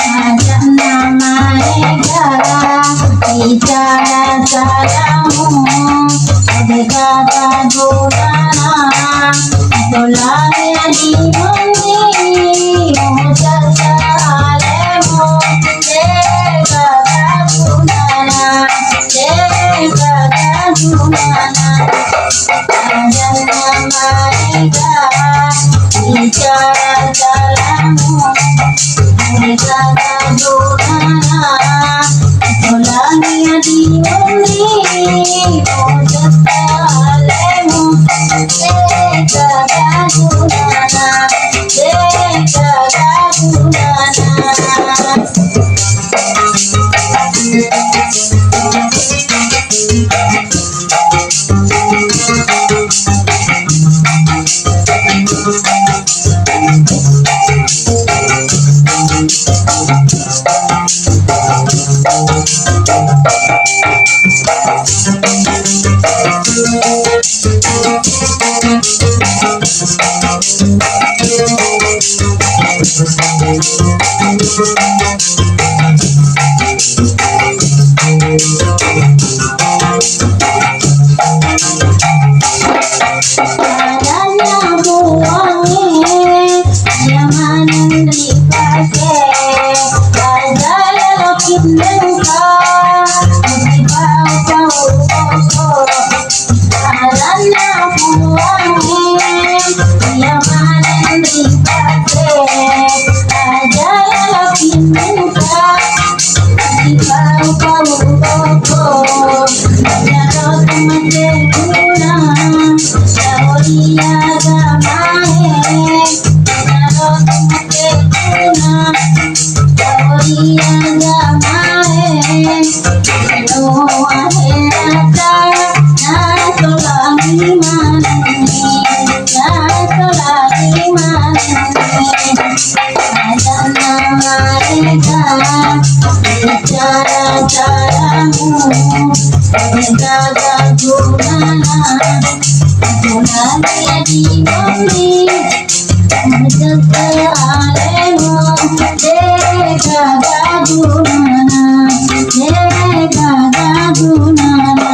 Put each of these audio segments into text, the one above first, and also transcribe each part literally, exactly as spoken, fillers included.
Aja' namaega bicara salamu, de' gaga gunana, tolani di bumi, mujasa alemu, de' gaga gunana, de' gaga gunana. Aja' namaega bicara salamu, de' gaga gunana, tolani di bumi, mujasa alemu, de' gaga gunana, de' gaga gunana. Adanna Puangnge, iya maneng ri pase, aja' lalo kinnengka, mupau-pau boko. Adanna Puangnge, iya maneng ri pase, aja' lalo kinnengka, mupau-pau boko. Iyaro temmateguna, lao ri agamae. Iyaro temmateguna, lao ri agamae. Lino aherata, nasolani manenni, nasolani manenni. Adanna maega, bicara salamu, de' gaga gunana, tolani di bumi, mujasa alemu, de' gaga gunana, de' gaga gunana.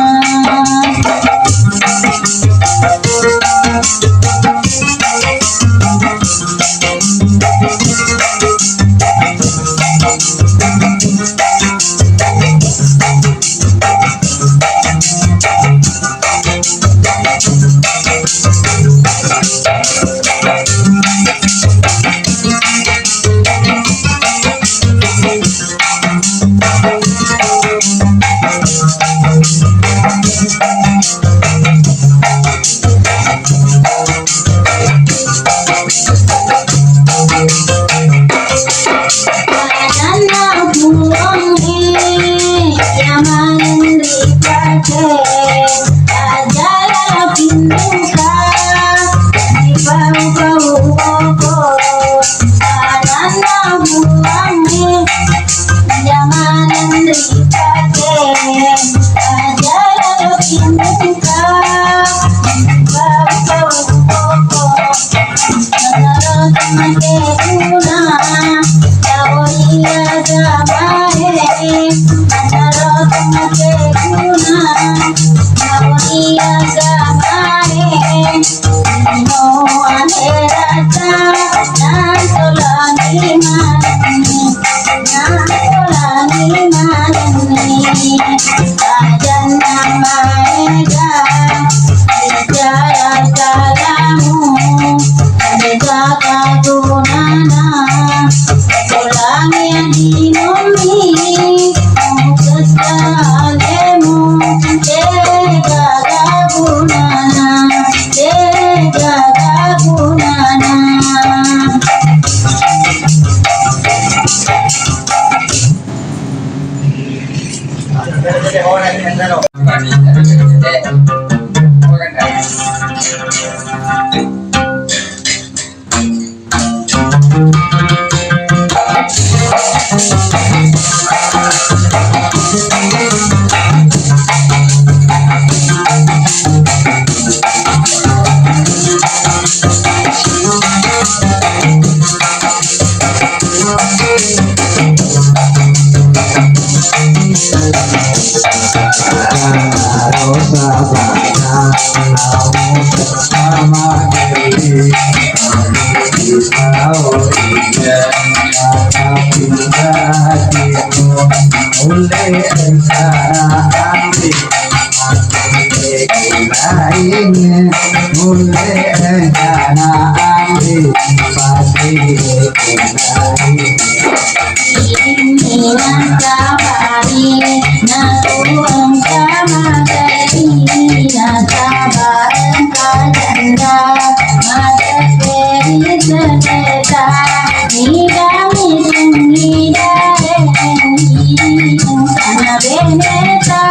Adanna Puangnge, iya maneng ri pase, aja' lalo kinnengka, mupau-pau boko. Adanna Puangnge, iya maneng ri pase, aja' lalo kinnengka, mupau-pau boko. Iyaro temmateguna, lao ri agamae. Iyaro temmateguna, lao ri agamae. Lino aherata, nasolani manenni, nasolani manenni. Adanna maega, bicara salamu, de' gaga gunana, tolani di bumi, mujasa Ini nasabari, naku engka magai, nasaba engka janda, matepperi sedeta, nidami tennidae, engkana beneta,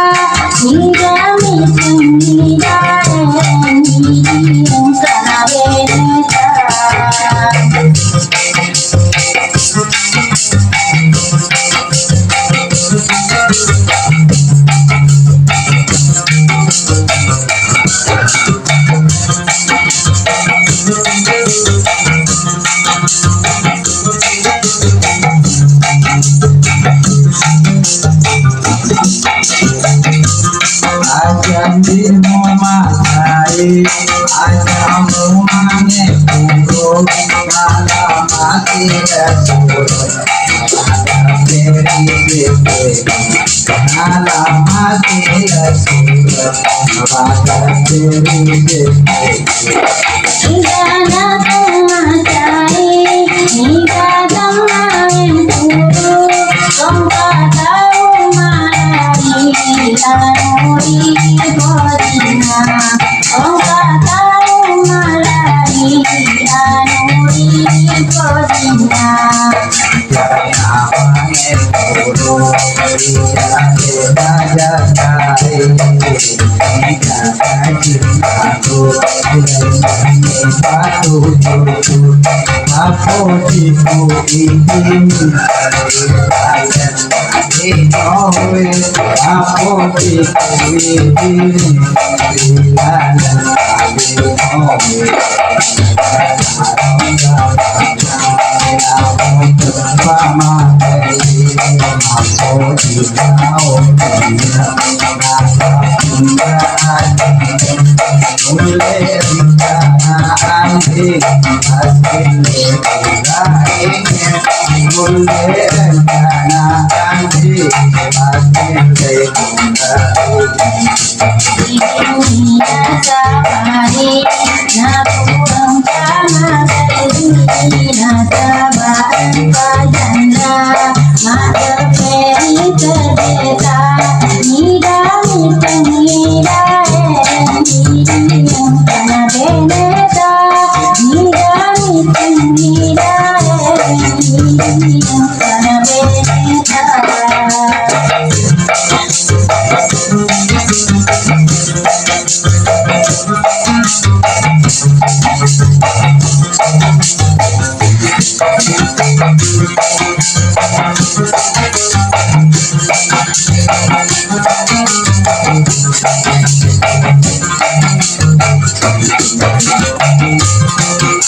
nidami tennidae, engkana beneta. Aja mumagai, aja mumangekuro, malamati lesu, malamati lesu, malamati lesu. Igana tengacai, iga tengawempuru, tongka tau malai, lanuri kodina, tongka tau malai, lanuri kodina.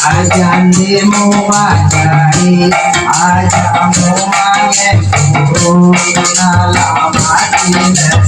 Aja mumagai, aja mumangekuro, nalamati lesu.